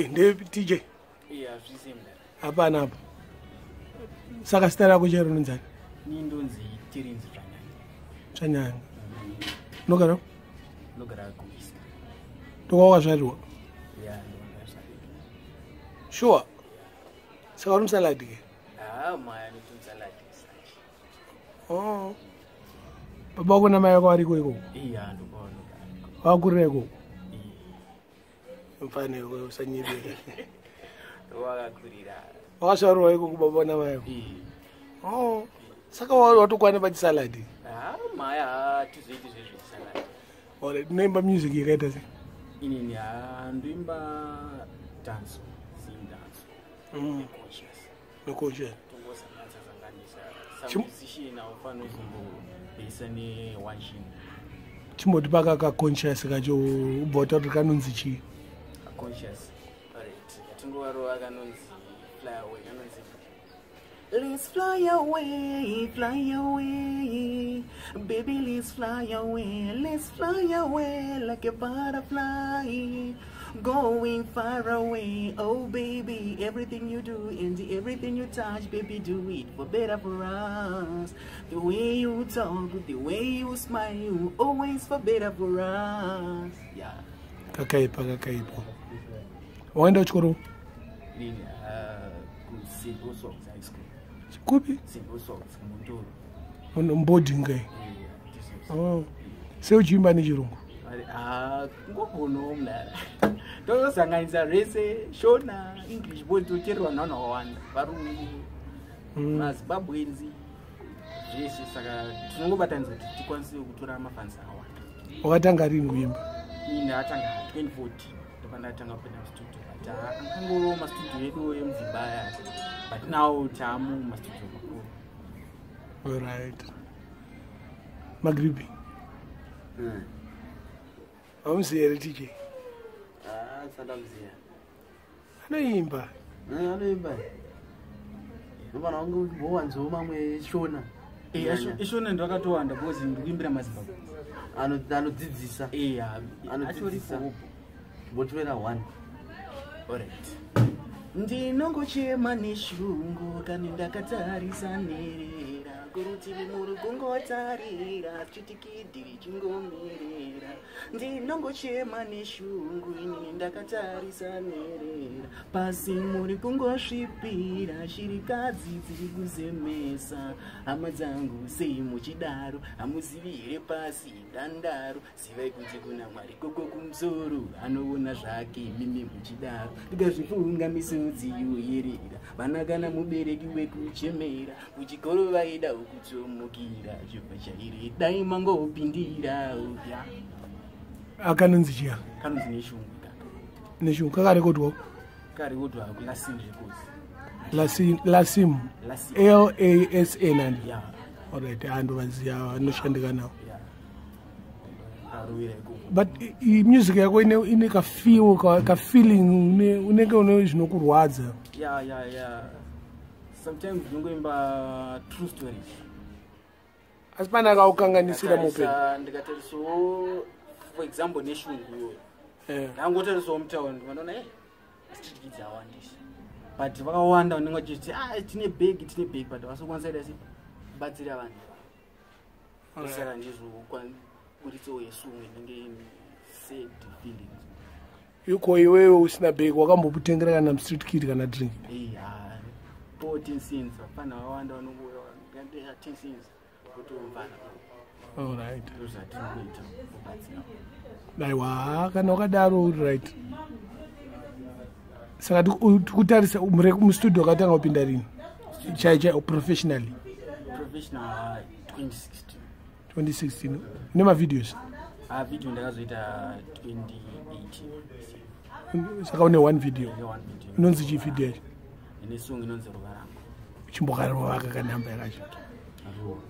Ndepi TJ? Iya, zvise mudara. Hapana apa. Saka zita rako chairo rinonzani? Ni ndonzi Tirinzi Tsvanyanga. Tsvanyanga. Unogara? Ndogara kuIska. Ndokwawakazvarirwa? Ya, ndowakazvarirwa. Sure. Saka uri musaladi ke? Ah, maya ndoti musaladi sachi. Oh. Baba wako namai vako variko ikoko? Iya, ndokwavanogara. Vakakurira ikoko? Iya. Mfaneko usanyebera. Ndowakakurira. Wakazvarirwa ikoko baba namai vako? Iya. Oh. Saka watokwana pachisaladi? Ah, maya tizoiti zvezvechisaladi. Alright, unoimba music yakaita sei? Inini ndoimba dance, zim dance. Conscious. Neconscious. Tongosanganisa sanganisa. Samusician aufanira kuzombobhesa ne-one shin. Chimboti paka conscious kacho ubva wataura kuti kanonzi chii? Conscious. Alright. Katingovarova kanonzi "Fly Away", kanonzi: Let's fly away, fly away, baby, let's fly away, let's fly away like a butterfly, going far away. Oh, baby, everything you do and everything you touch, baby, do it for better for us. The way you talk, the way you smile, always for better for us. Yeah. Kakaipa, kakaipa. Waenda kuchikoro? Nini, ku St. Oswald's High School. Kupi? St. Oswald's, Muntoro. Boarding? Yeah. Oh. Sei uchiimba nechirungu? Ngogono mudara, tozosanganisa rese, Shona, English, bo tochererwa navanhu vakawanda, varungu, maZimbabweans, zvese. Saka tinongobatanidza kuti tikwanise kutora mafans akawanda. Wakatanga rini kuimba? Ini ndakatanga 2014, ndopandatanga kupinda mustudio, but angangoro mastudio edu emudzimba aya, but now taamu mastudio makuru. Alright, Magribi, haumuzivi here TJ? Ah, sandamuziya. Anoimba. Anoimba, nofana kunge uchimbowanzawo mamwe Shona. Ishona ndakatowanda because ndikuimbira maZimbabwe. Anodzidzisa. Anodzidzisa. Achoripo. Chimbotovera one. Alright. Ndinongochema neshungu kani ndakatarisa nherera, kurutivi muri kungotarira chitikidhi richingomerera. Ndinongochema neshungu inini ndakatarisa nherera, pasi muri kungosvipira, shirikadzi dziri kuzemesa. Hama dzangu, sei muchidaro? Hamuzivi here pasi dandaro? Zivai kuti kuna Mwari koko kumusoro, anoona zvake mimi muchidaro. Ndikazvifunga misodzi yoyerera. Vana kana mubereki wekuchemera, kuchikoro vaida kutsomukira, chibva chaire dai mangopindira ya. Akanonzi chiya? Kanonzi "Neshungu" kaka. "Neshungu" kakarekodwa? Karekodwa kuLasim Records. Lasim? Lasim. Lasn and Ya. Alright, andu vaziva vanoshandika navo. Ya, karovera ikoko. But music yako ine kafeel, kafeeling, unenge une zvinokurwadza. Ya, sometimes ndinongoimba true stories. Asi pane akaukanganisira muupenyu? Ndikatarisawo, for example, "Neshungu" iyoyo, ndangotarisawo mutaundi, vanoona street kids awandisa, but vakawanda vanenge vachiti, "Ah, tine bhegi, tine bhegi," but vasokwanisa ita sei kubatsira vanhu. Saka ndizvoburitsawo yesong inenge ine sad feelings. Iko iwewe usina bhegi, wakamboputengera kana mstreet kid kana drink? Eya, po 10 cents, vafana vakawanda vanongouya, 10 cents votomvana. Alright. Ndozvatinoita, kubatsira. Aiwa, kana wakadaro uri right. Saka tikutarisa mustudio, wakatanga kupinda rini chai chai, professionally? Professional, 2016. 2016. Une mavideos? Ah, video ndakazoita 2018. Saka une one video? Ine one video. Inonzi chii video yacho? Ine song inonzi "Ruva Rangu". Chimbokarova kakanhamba yakacho. Ruva.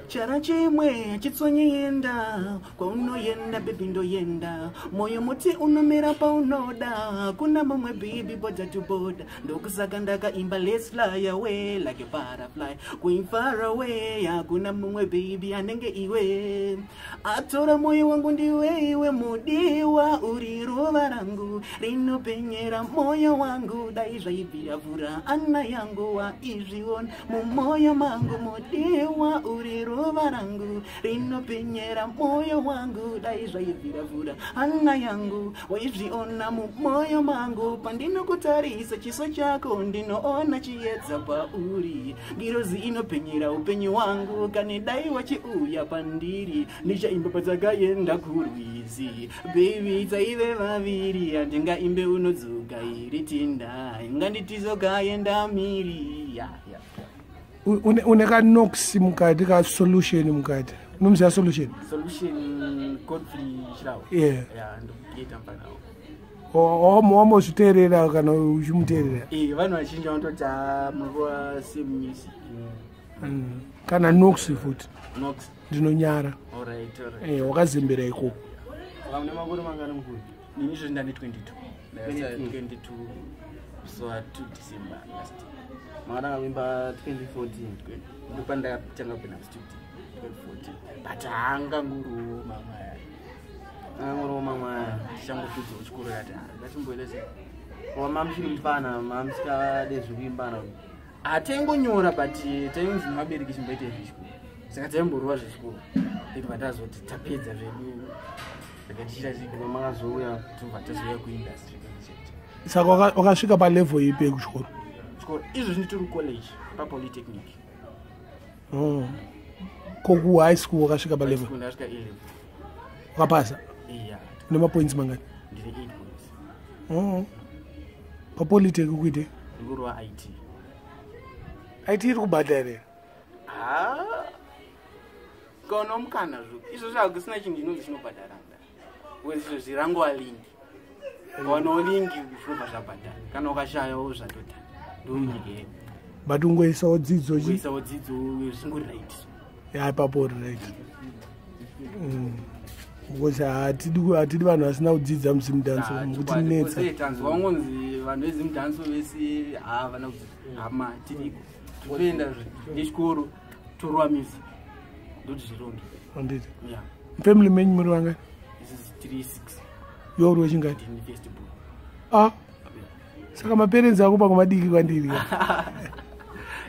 Chara chimwe chitsonyienda kwaunoyenda baby ndoyenda, moyo muti unomera paunoda, hakuna mumwe baby, border to border. Ndokusaka ndakaimba let's fly away like a butterfly going far away. Hakuna mumwe baby anenge iwe, atora moyo wangu ndiwe iwe mudiwa, uri ruva rangu rinopenyera moyo wangu. Dai zvaibvira vhura ana yangu waizviona mumoyo mangu. Mudiwa, uri ruva rangu rinopenyera moyo wangu, dai zvaibvira vhura ana yangu waizviona mumoyo mangu. Pandinokutarisa chiso chako ndinoona chiedza pauri, ngirozi inopenyera upenyu wangu. Kane dai wachiuya pandiri, ndichaimba patakaenda kurwizi baby, taive vaviri. Handingaimbe unodzoka iri tinda inganditizokaenda miri ya. Une kaNox mukati, kasolution mukati. Unomuziva Solution? Solution Godfrey Chirau. Yeah. Ya, ndokugeta mfanawo. Wambozviteerera kana uchimuteerera? Eh, vanhu vazhinji vanototi, "Ah, murova same music." Kana Nox futi. Nox. Ndinonyara. Alright. Wakazembera ikoko. Saka mune makore mangani, mukuru? Nini izvozvi ndane 22. Ndakaita 22. 22 so 2 December last year. Makatanga kuimba 2014? Ndopandakatanga kupinda mustudio 2014, but haanganguriwo mamwe aya. Angangoriwo mamwe aya. Tichangopedzawo chikoro yati ngachimboita sei. Mamuchiri mufana, mamusikade zvekuimbana? Hataingonyora, but tainzi nevabereki chimboita zvechikoro, saka taimborova zvechikoro, then tazoti tapedza zvedu saka tichiita Ndobva makazouya. Tobva tazouya kuindustry chete. Saka wakasvika palevel ipi yekuchikoro? Chikoro izvozvi nditori college, papolytechnic. Oh. Ko kuhigh school wakasvika palevel? School ndasvika A-level. Wakapasa? Iya. Une mapoints mangani? Ndine 8 points. Oh. Papolytech kuite? Ndikurova IT. IT iri kubhadhara here? Ha, kaona mukana zvo izvozvo hakusina chinhu chinonzi chinobhadharanda, because izvozvi rangova lingi, ukawanawo lingi zvinobva zvabhadhara, kana ukashayawo zvatodhara, ndonyika yedu. But ungoisawo dzidzo chi? Kuisawo dzidzo zvingori right. Ya, ipapo uri right. Because hatidi vanhu vasina kudzidza muZimdancehall, mukutinetsa. Tanzwa wangonzi vanhu veZimdancehall vese havana kudzidza, hama tiriko tikuenda nechikoro torova music, ndoti zvironge. Anditi? Ya. Mufamily menyu muri vangani? Isusu tiri six. Iwe uri wechingani? Ndini first born. Ah, saka maparents ako pamwe madiki kwandiri.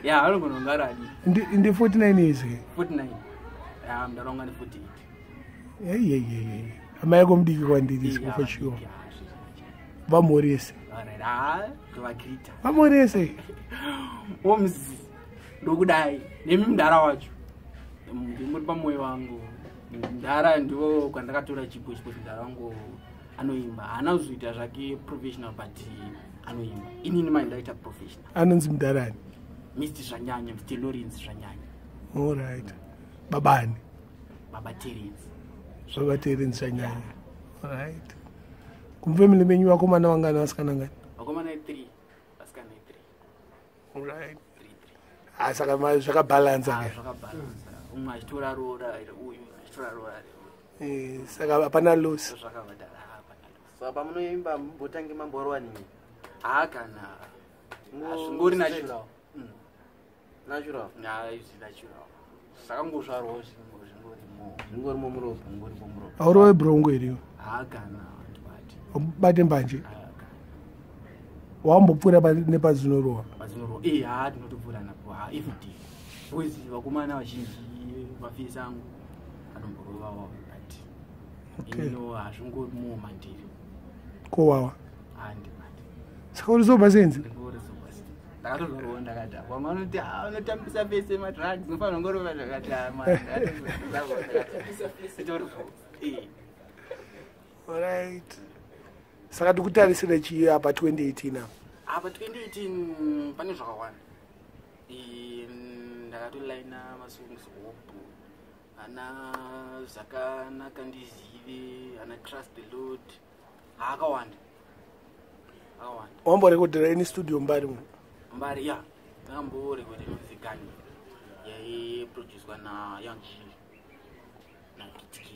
Ya, vanogona kunge ari adiki. Ndi 49 years ke. 49, ya, mudaro wanga ne 48. Eyeyeye, amai ako mudiki kwandiri Yeah, for sure. yeah. Vamhorese. Alright, ah, ndovagirita. Vamhorese. Womuzi ndokudai nemi mudhara wacho ndimuri pamwoyo wangu. Mudhara ndiwo kwandakatora chipo, chipo mudhara wangu anoimba, haana kuzoita zvake professional, but anoimba. Inini mai ndaita professional. Anonzi mudharani? Mr Zvanyanya, Mr Lawrence Zvanyanya. Allright, babani? Baba Terence. Baba Terence Zvanyanya, alright. Kumufamily menyu vakomana vangani, vasikana ngani? Vakomana 3, vasikana 3. Alright. 3 3. Ah, saka zvakabhalansa ke. Zvakabhalansa, umwe achitora roora, uyu achitora roora. Eh, saka hapana loss. Zvakabhadhara, hapana loss. Saka pamunoimba mumbotange mamborova nini? Haa, kana zvingori natural. Natural. Izvi natural, zvakangozvarwawo, zvingorimo. Zvingorimo muropa. Zvingorimo muropa. Haurove brongo iriyo? Haa, kana ndibati. Bate mbanje? Wambopfuura nepazinorohwa? Pazinorohwa, e, haa, tinotopfuura napo, haa, everyday, because vakomana vazhinji mafesi angu anomborovawo, but inino hazvingorimo mandiri. Kowawa? Haa, ndibati. Saka uri sober senzi? Ndingori sober senzi, ndakatozvarwawo ndakadhakwa. Vamwe vanoti, "Ah, unotambisa fese madrugs, unofanira kungorova." Ndakati, "Ah, man, ndakatozvarwawo ndakatambisa fese torvo." Eh. Alright, saka tikutarisire chii apa 2018 apa? Apa 2018 pane zvakawanda. Ndakatolaina masongs hope ana Zvakanaka Ndizive, ana Trust the Lord, akawanda, akawanda. Wamborekodhera ini studio mbari mu? Mbari, ya, ndakamborekodha inonzi Gani, Yaiproducwa naYoung G naKitk.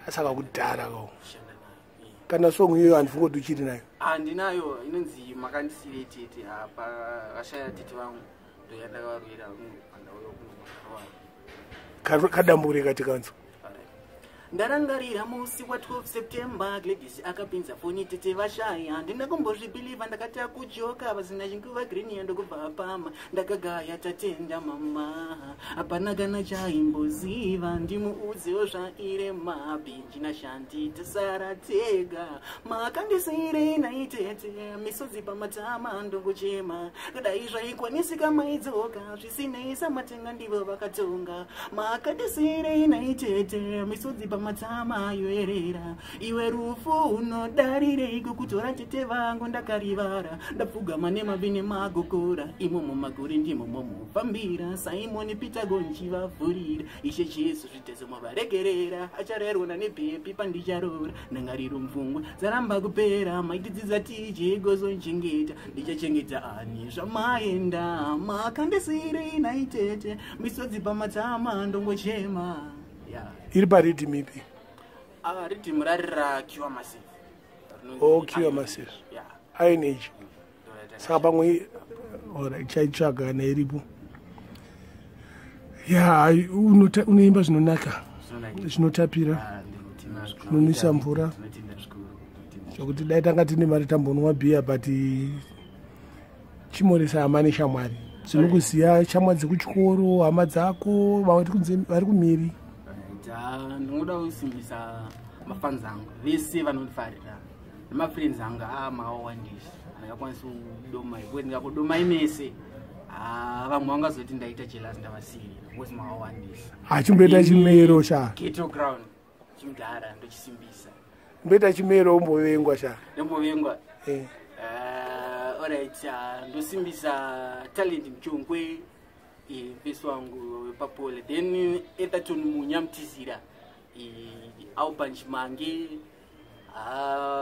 Saka kudhara ko. Shanda nayo, eh. Kana song iyoyo handifungi kuti uchiri nayo. Handinayo, inonzi "Makandisire Tete". Apa vashaya tete vangu, ndoyandakavarwira pandauya kuno. Kadambure katikanzwa. Ndarangarira musi wa12 September, Gladys akapinza foni, tete vashaya. Handina kumbozvibhilivha, ndakati akujoka. Vasina chinguva green ndokubva pama ndakagaya, tatenda mama, hapana kana chaimboziva. Ndimuudzewo zvairema bhinji nashanti, tasara tega. Makandisirei naitete, misodzi pamatama ndokuchema. Kudai zvaikwanisika maidzoka, zvisinei samatenga ndivo vakatonga. Makandisirei naitete, misodzi pamatama yoerera. Iwe rufu unodarirei kukutora tete vangu? Ndakarivara, ndapfugama nemabvi nemagokora. Imomo makore ndimo momufambira. Simoni Peter gonchi vavhurira, Ishe Jesu zvitezo mavaregerera. Acharerwa nebhepi pandicharora, ndangariro mupfungwa dzaramba kupera. Maitidzidza tichigozonchengeta, ndichachengeta ani zvamaenda? Makandisirei naitete, misodzi pamatama ndongochema, yeah. Iri pariddim ipi? Ah, riddim rari raKiwa Massive. Oh, Kiwa Massive. Yeah. Iron Age. Saka pamwe, alright, chaitsvaga kana iripo ya. Unoimba zvinonaka, zvinotapira, zvinonwisa mvura, zvokuti dai tanga tine mari tambonwa bhiya. But chimoresa hama neshamwari dzinokuziya, shamwari dzekuchikoro, hama dzako, vamwe kunze vari kumiri. Ndinoda kusimbisa mafans angu vese vanondifarira nemafriends angu. A, makawandisa, ndingakwanisi kudoma because ndingakudomai mese, vamwe vangazoti ndaita jealous, ndavasiyira because makawandisa. Achimboita chimero sha. Ghetto Crown chimudhara, ndochisimbisa. Mboita chimero umbovengwa sha. Ndombovengwa? Eh. Alright, ndosimbisa Talent Mchongwe, mfesi wangu wepapole, then Etherton Munya Mutizira, Alban Chimange.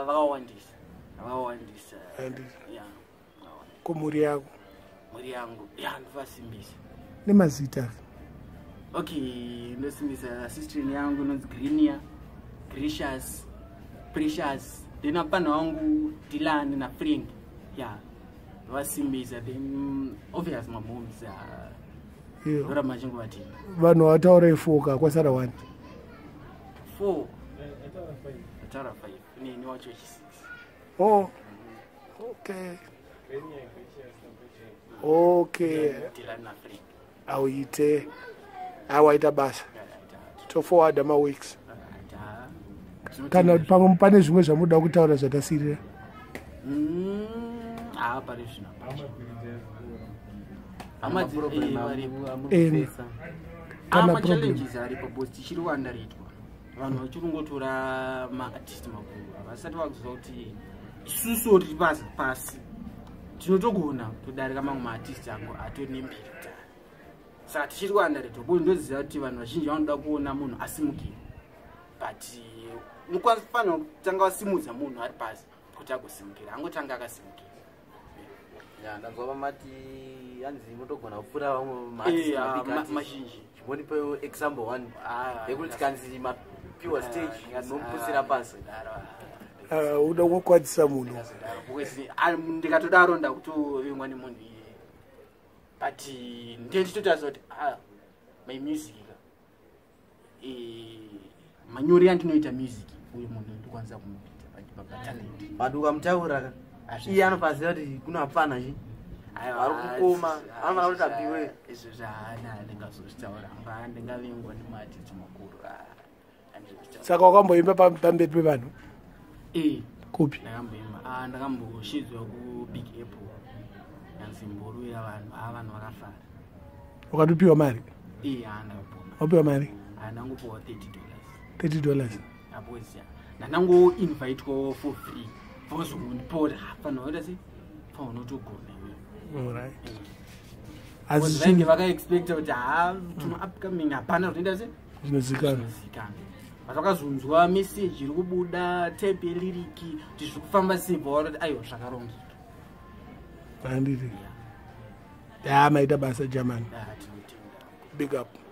Vakawandisa, vakawandisa. Yeah, vakawandisa. Kumhuri yako? Mhuri yangu ya, ndovasimbisa. Nemazita. Okay, ndosimbisa sister yangu inonzi Greenia Gracious Precious, then apana wangu Dylan naFrank. Ya, ndovasimbisa. Then obvious mamoms. Ndoramba achingovatina. Vanhu vataura ifoka, kwasara one. Four, ataura five, neni wacho chi6. Oh, okay. Dylan naFrank. Auite, awaita basa, toforwarda maweeks. Kana pamwe pane zvimwe zvamuda kutaura zvatasirira? Ha, pari zvino hama varipo. Kana problem. Machallenges aripo because tichiri kuandaritwa. Vanhu vachiri kungotora maartist makuru, havasati vakuziva kuti isusu tiri pasi pasi, tinotogona kutodarika mamwe maartist angu atori nembiri kudhara. Saka tichiri kuandaritwa because ndoziva kuti vanhu vazhinji vanoda kuona munhu asimukira, but unofanira kutanga wasimudza munhu ari pasi kuti agosimukira, angotanga akasimukira. Ya, ndanzwa vamati hanzi mutogona kupfuura vamwe maartist, mabig artist. Mazhinji. Chimbonipewo example one Ah, yekuti tikanzi mapiwa stage nomupusira pasi. Ah, uda kukwadzisa munhu. Ndikazodaro because ndikatodaro ndakutovengwa nemunhu iyeye, but ndiye ndichitotarisa kuti my music ka, manyori andinoita music, uyu munhu ndikwanisa kumupita patalent. But ukamutaura ka, iye anopaziva kuti kuno hapana chi vari kukoma, anofanira kuti apiwe. Izvo zvaana ndingazozvitaura amba ndingavengwa nemaartist makuru. Handizvitaura. Saka wakamboimba pamberi pevanhu? Eh. Kupi? Ndakamboimba. Ndakamboshidzwa kuBig Apple, yanzi mborwira vanhu. Vanhu vakafara. Wakatopiwa mari? Iye, ndakapiwa. Wapiwa mari? Ndangopiwa $30. $30? Apoziya ndandangoinvitwawo for free, vozondipa kuti fanira kuita sei, faunotogona iwewe. Alright. Because Asi vainge vakaexpecta kuti ha, tino upcoming, hapana zvinoita se zvinozikanwa. Zvinozikanwa, but vakazonzwa message iri kubuda, type yelyric, kuti zviri kufamba sei, bva kuti aiwa, zvakarongeka. Handiti ya, maita basa, German. Ah, tinotenda. Big up.